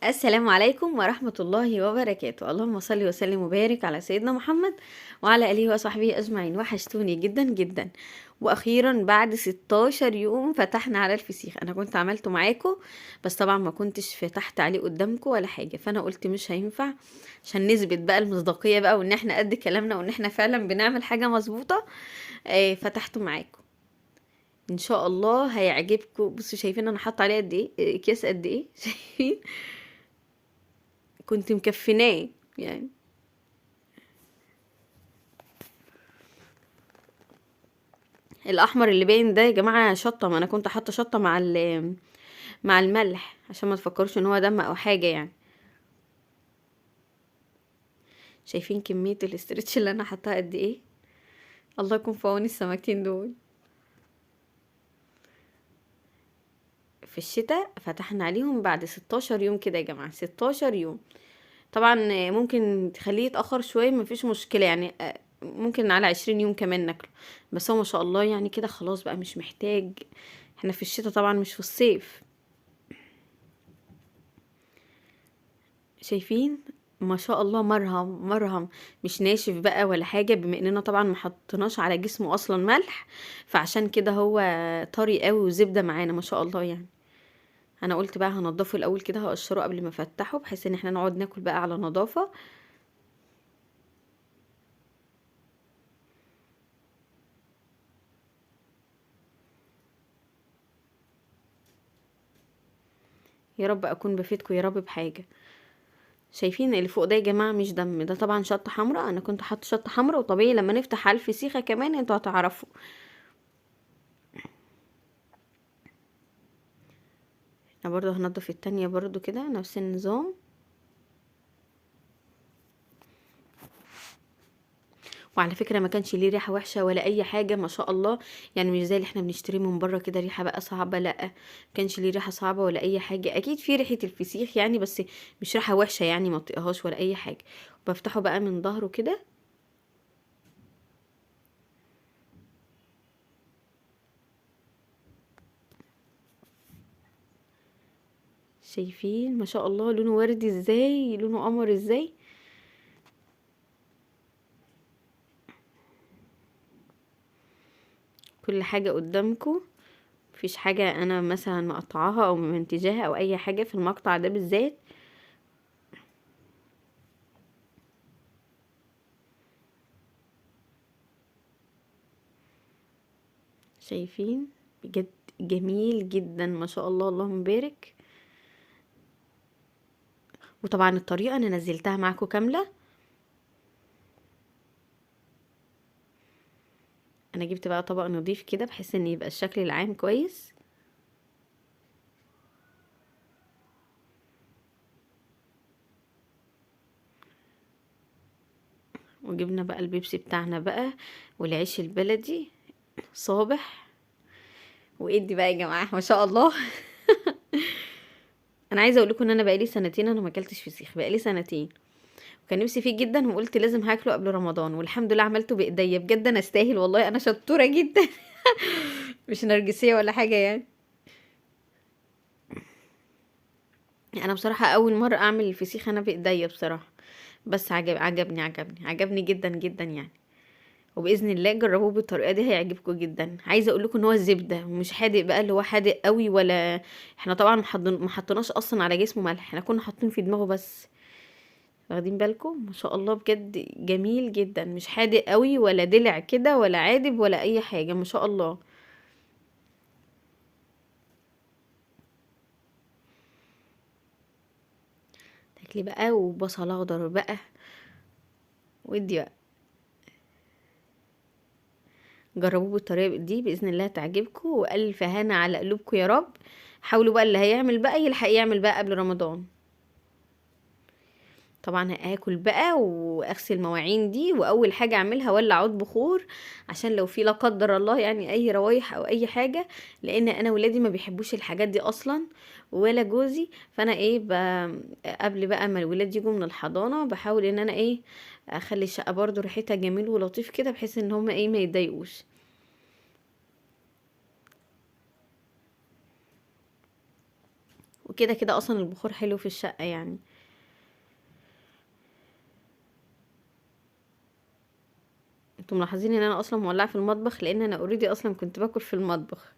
السلام عليكم ورحمة الله وبركاته. اللهم صل وسلم وبارك على سيدنا محمد وعلى آله وصحبه أجمعين. وحشتوني جدا جدا. وأخيرا بعد 16 يوم فتحنا على الفسيخ. أنا كنت عملته معاكم بس طبعا ما كنتش فتحت عليه قدامكم ولا حاجة، فأنا قلت مش هينفع عشان نثبت بقى المصداقية بقى وإن احنا قد كلامنا وإن احنا فعلا بنعمل حاجة مظبوطة. فتحته معاكم، إن شاء الله هيعجبكم. بصوا شايفين أنا حاطة عليه قد إيه؟ أكياس قد إيه؟ شايفين؟ كنت مكفناه يعني. الاحمر اللي باين ده يا جماعة شطه، ما انا كنت حاطه شطه مع الملح عشان ما تفكروش ان هو دم او حاجة يعني. شايفين كمية الاسترتش اللي انا حاطاها قد ايه؟ الله يكون في عون السمكتين دول. في الشتاء فتحنا عليهم بعد 16 يوم كده يا جماعة، 16 يوم. طبعا ممكن تخليه يتاخر شوية مفيش مشكلة يعني، ممكن على 20 يوم كمان ناكله، بس هو ما شاء الله يعني كده خلاص بقى مش محتاج. احنا في الشتاء طبعا مش في الصيف. شايفين ما شاء الله مرهم مرهم، مش ناشف بقى ولا حاجة، بما اننا طبعا ما حطيناش على جسمه اصلا ملح، فعشان كده هو طري قوي وزبده معانا ما شاء الله يعني. انا قلت بقى هنضفه الاول كده، هقشره قبل ما افتحه بحيث ان احنا نقعد ناكل بقى على نظافة. يا رب اكون بفيدكم يا رب بحاجة. شايفين اللي فوق ده يا جماعة مش دم، ده طبعا شطه حمراء، انا كنت حاطه شطه حمراء، وطبيعي لما نفتح على الفسيخه كمان انتوا هتعرفوا. انا برضو هنضف التانية برضو كده نفس النظام. وعلى فكرة ما كانش ليه ريحه وحشة ولا اي حاجة ما شاء الله يعني، مش زي اللي احنا بنشتريه من بره كده ريحه بقى صعبة، لا ما كانش ليه ريحه صعبة ولا اي حاجة. اكيد في ريحه الفسيخ يعني، بس مش ريحه وحشة يعني، ما تطيقهاش ولا اي حاجة. بفتحه بقى من ظهره كده. شايفين ما شاء الله لونه وردي ازاي، لونه قمر ازاي. كل حاجة قدامكم، مفيش حاجة انا مثلا مقطعاها او منتجاها او اي حاجة في المقطع ده بالذات. شايفين بجد جميل جدا ما شاء الله، اللهم بارك. وطبعا الطريقة انا نزلتها معاكم كاملة. انا جبت بقى طبق نظيف كده بحيث ان يبقى الشكل العام كويس. وجبنا بقى البيبسي بتاعنا بقى والعيش البلدي صابح. وادي بقى يا جماعة ما شاء الله. انا عايزه اقول لكم ان انا بقالي سنتين انا ما اكلتش فسيخ، بقالي سنتين، وكان نفسي فيه جدا وقلت لازم هاكله قبل رمضان، والحمد لله عملته بايديا. بجد انا استاهل والله، انا شطوره جدا. مش نرجسية ولا حاجة يعني. انا بصراحة اول مرة اعمل الفسيخ انا بايديا بصراحة، بس عجبني عجبني عجبني جدا جدا يعني. وباذن الله جربوه بالطريقة دي هيعجبكم جدا. عايزه اقول لكم ان هو زبدة ومش حادق بقى اللي هو حادق قوي، ولا احنا طبعا ما حطيناش اصلا على جسمه ملح، احنا كنا حاطين في دماغه بس. واخدين بالكم ما شاء الله بجد جميل جدا، مش حادق قوي ولا دلع كده ولا عادب ولا اي حاجة ما شاء الله. تاكلي بقى وبصل اخضر بقى ودي بقى. جربوه بالطريقة دي باذن الله تعجبكم، والف هنا على قلوبكم يا رب. حاولوا بقى اللي هيعمل بقى يلحق يعمل بقى قبل رمضان. طبعا هاكل بقى واغسل مواعين دي، واول حاجة اعملها اولع عود بخور عشان لو في لا قدر الله يعني اي روايح او اي حاجة، لان انا ولادي ما بيحبوش الحاجات دي اصلا ولا جوزي. فانا قبل بقى ما الولاد يجوا من الحضانة بحاول ان انا اخلي الشقة برضو ريحتها جميل ولطيف كده، بحيث ان هما ما يتضايقوش. وكده كده اصلا البخور حلو في الشقة يعني. انتوا ملاحظين ان انا اصلا مولعه في المطبخ، لان انا already اصلا كنت باكل في المطبخ.